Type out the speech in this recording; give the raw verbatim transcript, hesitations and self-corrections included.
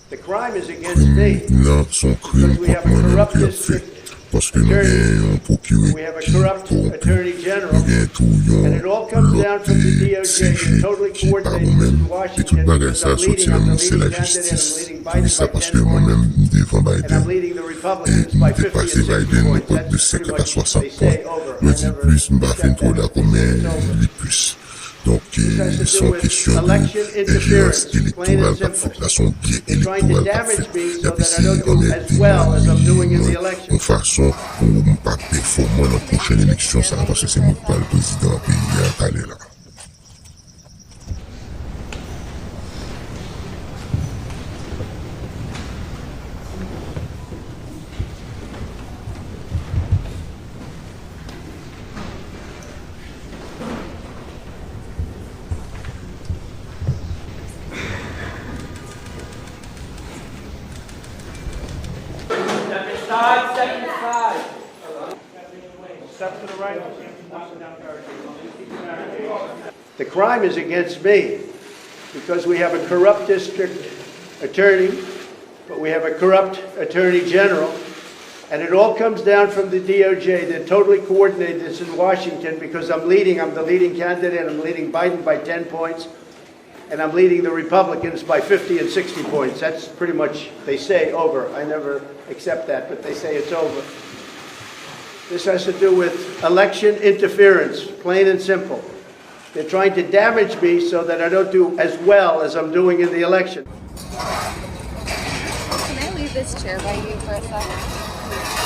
The crime is against me. Krim nan se yon krim kont mwen menm ki ap fèt. Paske nou gen yon pwokirè ki kowonpi. Nou gen tou yon lòt, eh, D O J ki pa bon menm. E tout bagay sa a soti nan ministè lajistis. Poukisa? Paske mwen menm, m devan Biden. E m te pase Biden nan pòt de senkant a swasant pwen. Yo di plis, m pa fin twò dakò, men li plis. Donk, eh, se yon kesyon de enjerans elektoral k ap fèt la, se yon gè elektoral k ap fèt. Y ap eseye anmède mwen, eh, yon fason pou m pa pèfòman nan pwochèn eleksyon sa a, paske se mwen k pral prezidan peyi a talè la. Step aside, step aside. Step to the right. The crime is against me because we have a corrupt district attorney, but we have a corrupt attorney general, and it all comes down from the D O J. They're totally coordinated. It's in Washington because I'm leading, I'm the leading candidate, I'm leading Biden by ten points, and I'm leading the Republicans by fifty and sixty points. That's pretty much, they say, over. I never accept that, but they say it's over. This has to do with election interference, plain and simple. They're trying to damage me so that I don't do as well as I'm doing in the election. Can I leave this chair by you for a second?